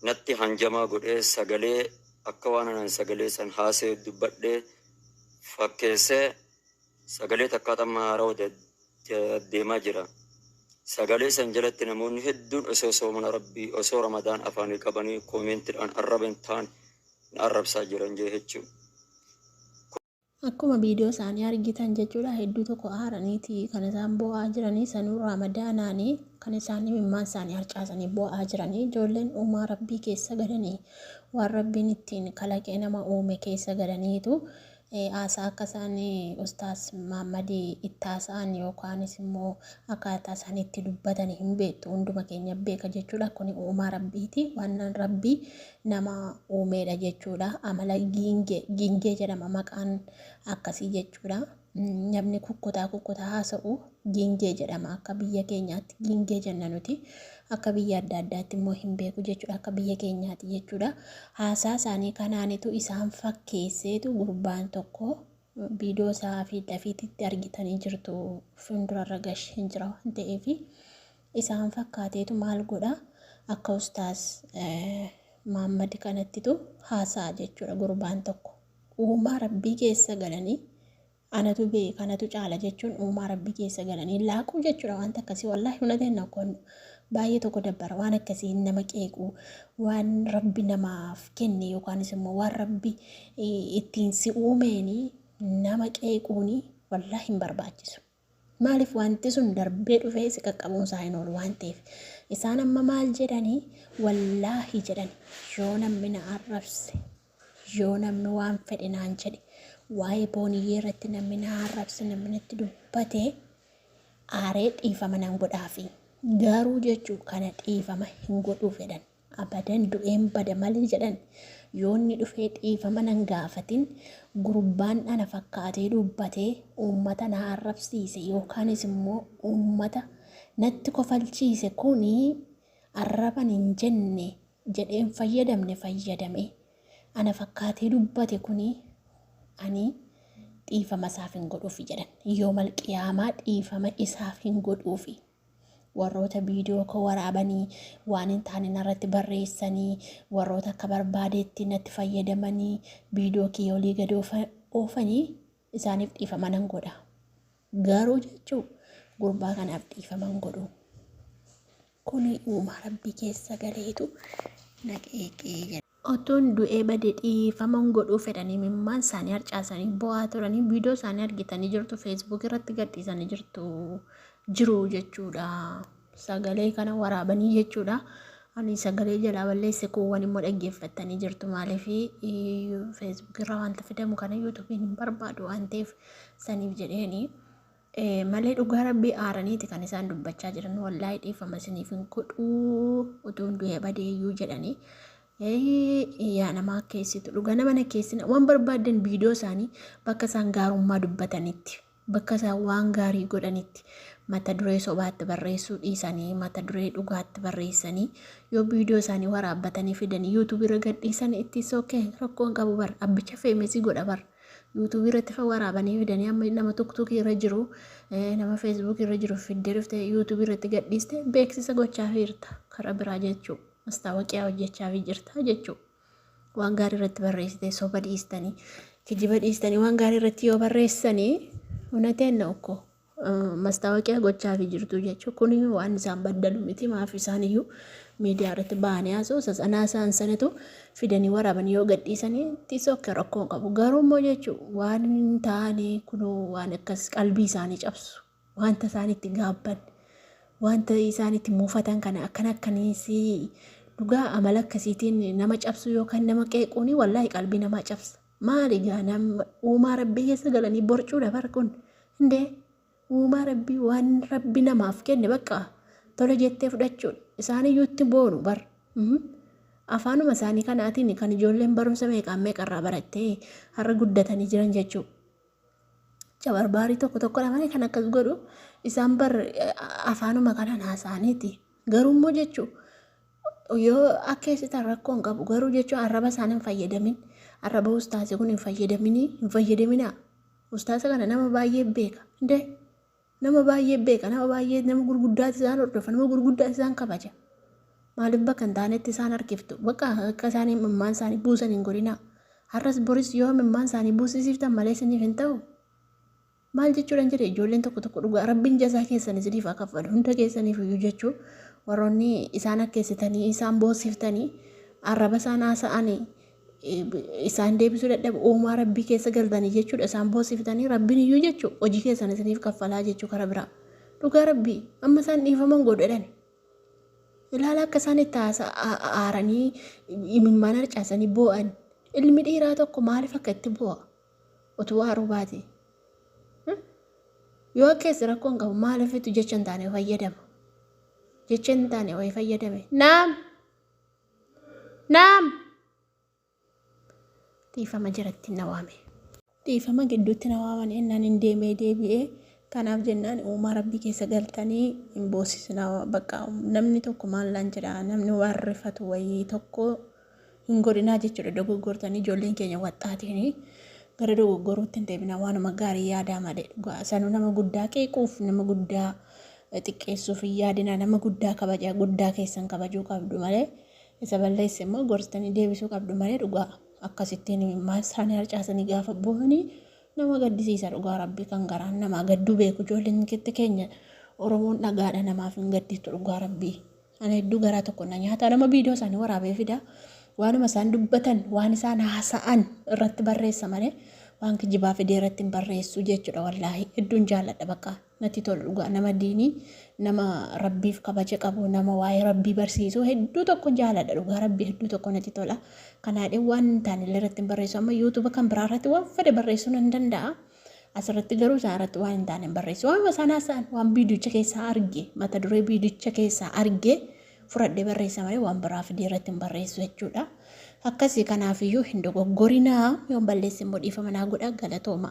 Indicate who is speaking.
Speaker 1: Natti hanjamaa godhee sagalee akka waan anan sagalee san haasee dubbadhee fakkeessee sagalee takkaa xamma haarawa deemaa jira. Sagalee san jalatti namoonni hedduun osoo soomana Rabbii, osoo Ramadaan afaanii qabanii koomentiidhaan arraba hin taane na arrabsaa jiran jechuu.
Speaker 2: Akkuma viidiyoo isaanii argitan jechuudha, hedduu tokko aaraniiti kan isaan boo'aa jiranii. Sanuu Ramadaanaanii kan isaan imimmaan isaanii harcaasanii boo'aa jiranii. Ijoolleen uumaa Rabbii keessa galanii, waan Rabbiin ittiin kalaqee nama uume keessa galaniitu haasaa akka isaan Ustaas Maammadii itti haasa'an yookaanis immoo akkaataa isaan itti dubbatan hin beektu, hunduma keenya beeka jechuudha. Kuni uumaa Rabbiiti, waan Rabbii nama uumeedha jechuudha. Amala giingee, giingee jedhama maqaan akkasii jechuudha. Namni kukkutaa kukkutaa haasa'u giingee jedhama. Akka biyya keenyaatti giingee jenna nuti. Akka biyya adda addaatti immoo hin beeku jechuudha. Akka biyya keenyaatti jechuudha. Haasaa isaanii kanaanitu isaan fakkeesseetu gurbaan tokko viidiyoo isaa fi lafiititti argitanii jirtu, fuuldurarra gasheen jira waan ta'eef, isaan fakkaateetu maal godha, akka Ustaas Maammad kanattitu haasa'a jechuudha gurbaan tokko. Uumaa Rabbii keessa galanii anatu beeka, anatu caala jechuun uumaa Rabbii keessa galanii laaquu jechuudha wanta akkasii. Wallaahi hunateen akkoon baay'ee tokko dabbara waan akkasii nama qeequu, waan Rabbi namaaf kenne yookaanis immoo waan Rabbi ittiin si uumeeni nama qeequuni wallaahi hin barbaachisu. Maaliif? Wanti sun darbee dhufee si qaqqabuun isaa hin oolu waan ta'eef. Isaan amma maal jedhanii? Wallaahi jedhani, yoo namni na arrabse, yoo namni waan fedhe naan jedhe, waa'ee Booniyyee irratti namni na arrabse, namni natti dubbate, aaree dhiifama nan godhaafi. Garuu jechuu kana dhiifama hin godhuu fedhan. Abadan du'een bada malee jedhan, yoo inni dhufee dhiifama nan gaafatin, gurbaan ana fakkaatee dubbatee uummata na arrabsiise yookaanis immoo uummata natti kofalchiise kuni arraban hin jenne jedheen fayyadamne fayyadame ana fakkaatee dubbate kuni ani dhiifama isaaf hin godhuufi jedhan. Yoomal qiyaamaa dhiifama isaaf hin godhuufi. Warroota viidiyoo koo waraabanii waan hin taane narratti barreessanii, warroota akka barbaadeetti natti fayyadamanii viidiyoo kiyya olii gadi oofanii, isaaniif dhiifama nan godha. Garuu jechuu gurbaa kanaaf dhiifama hin godhu. Kuni uumaa Rabbii keessa galeetu na qeeqee jedha. Otuun du'ee bade dhiifama hin godhuu fedhanii imimmaan isaanii harcaasanii bo'aa turanii. Viidiyoo isaanii argitanii jirtu, Facebook irratti gadhiisanii jirtu jiru jechuudha. Sagalee kana waraabanii jechuudha. Ani sagalee jalaa balleesse, kuuwwan immoo dhaggeeffattanii jirtu. Maaliif? Facebook irraa wanta fidamu kana YouTubeiin hin barbaadu waan ta'eef saniif jedheeni. Malee dhugaa Rabbii aaraniiti kan isaan dubbachaa jiran. Wallaahi dhiifama isiniif hin godhuu utuun du'ee badeeyyuu jedhanii. Yaa nama akkeessitu, dhugaa nama nakkeessina. Waan barbaaddan viidiyoo isaanii bakka isaan gaarummaa dubbatanitti, bakka isaan waan gaarii godhanitti mata duree sobaatti barreessuu dhiisanii, mata duree dhugaatti barreessanii yoo viidiyoo isaanii waraabbatanii fidanii YouTubeii irra gadhiisan itti sookee rakkoon qabu bar. Abbicha famousii godha bar. YouTubeii irratti fa waraabanii fidanii, amma nama TikTokii irra jiru, nama Facebookii irra jiru fiddee dhufte YouTubeii irratti gadhiiste, beeksisa gochaa jirta karaa biraa jechuu, mastaawoqiyaa hojjechaa jirta jechuu. Waan gaarii irratti barreessite, soba dhiistanii, kijiba dhiistanii, waan gaarii irratti yoo barreessanii hunateen na ukko mastaawoqiyaa gochaa jirtu jechuu. Kun waan isaan baddalu miti. Maaf? Isaan iyyuu miidiyaa irratti bahanii haasa'u sasanaa isaan sanatu fidanii waraabanii yoo gadhiisanii itti sokke rakkoo qabu. Garuu immoo jechuu waan hin taane kunoo waan akkas qalbii isaanii cabsu, wanta isaan itti gaabban, wanta isaan itti muufatan kana akkana akkaniis dhugaa amala akkasiitiin nama cabsu yookaan nama qeequuni wallaahi qalbii namaa cabsa. Maali gaa, nama uumaa Rabbii keessa galanii borcuudha bar kun. Indee uumaa Rabbii, waan Rabbi namaaf kenne bakka tole jettee fudhachuudha. Isaan iyyuu itti boonu bar. Afaanuma isaanii kanaatiin kan ijoolleen barumsa meeqaan meeqarraa barattee har'a guddatanii jiran jechuudha. Cabarbaarii tokko tokko malee kan akkas godhu isaan bar afaanuma kanaan haasa'aniiti. Garuu immoo jechuu yoo akka eessitan rakkoo hin qabu. Garuu jechuun arraba isaan hin fayyadamin, arraba ustaasii kun hin fayyadaminii, hin fayyadaminaa. Ustaasa kana nama baay'ee beeka. Indee nama baay'ee beeka, nama baay'ee, nama gurguddaati isaan hordofa, nama gurguddaati isaan kabaja. Maaliif bakka hin taanetti isaan harkiftu? Bakka akka isaan imimmaan isaanii buusan hin godhinaa. Har'as boris yoo imimmaan isaanii buusisiiftan malee isiniif hin ta'u. Maal jechuudhaan jedhe, ijoolleen tokko tokko dhugaa Rabbiin jazaa keessan isiniif haa kaffalu, hunda keessaniif iyyuu jechuu. Warroonni isaan akkeessitanii isaan boosiftanii, arraba isaan haasa'anii isaan deebisuu dadhabu, uumaa Rabbii keessa galtanii jechuudha, isaan boosiftanii, Rabbiin iyyuu jechuu hojii keessan isiniif kaffalaa jechuu. Kara biraa dhugaa Rabbii amma isaan dhiifaman godhedhan ilaala, akka isaan itti aaranii imimmaan harcaasanii boo'an. Ilmi dhiiraa tokko maaliif akka itti boo'a utuu aaruu baate? Yoo akkeessi rakkoo hin qabu, maaliifitu jecha hin taane fayyadama? Jecha hin taane wayii fayyadame. Naam, naam, dhiifama jiratti na waame. Dhiifama gidduutti na waaman ennaan hin deemee deebi'ee. Kanaaf jennaan uumaa Rabbii keessa galtanii hin boosisina. Bakka namni tokko maallaan jedha, namni waan rifatu wayii tokko hin godhinaa jechuudha. Dogoggortanii ijoolleen keenya waxxaatiin gara dogoggoruutti hin deebina, waanuma gaarii yaadaa malee. Dhugaa sanuu nama guddaa qeequuf, nama guddaa xiqqeessuuf hin yaadina. Nama guddaa kabajaa, guddaa keessan kabajuu qabdu malee, isa balleesse immoo gorsitanii deebisuu qabdu malee. Dhugaa akkasittiin imimmaan isaanii harcaasanii gaafa boo'anii nama gaddisiisa. Dhugaa Rabbii kan garaan namaa gadduu beeku ijoolleen ketti keenya Oromoon dhagaadha, namaaf hin gadditu. Dhugaa Rabbii ana hedduu garaa tokko na nyaata. Nama viidiyoo isaanii waraabee fida, waanuma isaan dubbatan, waan isaan haasa'an irratti barreessa malee waan kijibaa fidee irratti hin barreessu jechuudha. Wallaahi hedduun jaalladha, bakka natti tolu. Dhugaa nama diinii, nama Rabbiif kabaja qabu, nama waa'ee Rabbii barsiisu hedduu tokko jaalladha. Dhugaa Rabbii hedduu tokko natti tola. Kanaadhee waan hin taane illee irratti hin barreessu. Amma YouTube kan biraa irratti waan fedhe barreessuu nan danda'a. Asirratti garuu isaan irratti waan hin taane hin barreessu. Waan isaan haasa'an, waan viidiyocha keessaa arge, mata duree viidiyocha keessaa arge fudhadhee barreessa malee waan biraa fidee irratti hin barreessu jechuudha. Akkasii, kanaafiyyuu hin dogoggorinaa. Yoon balleesse immoo dhiifama naa godha. Galatooma.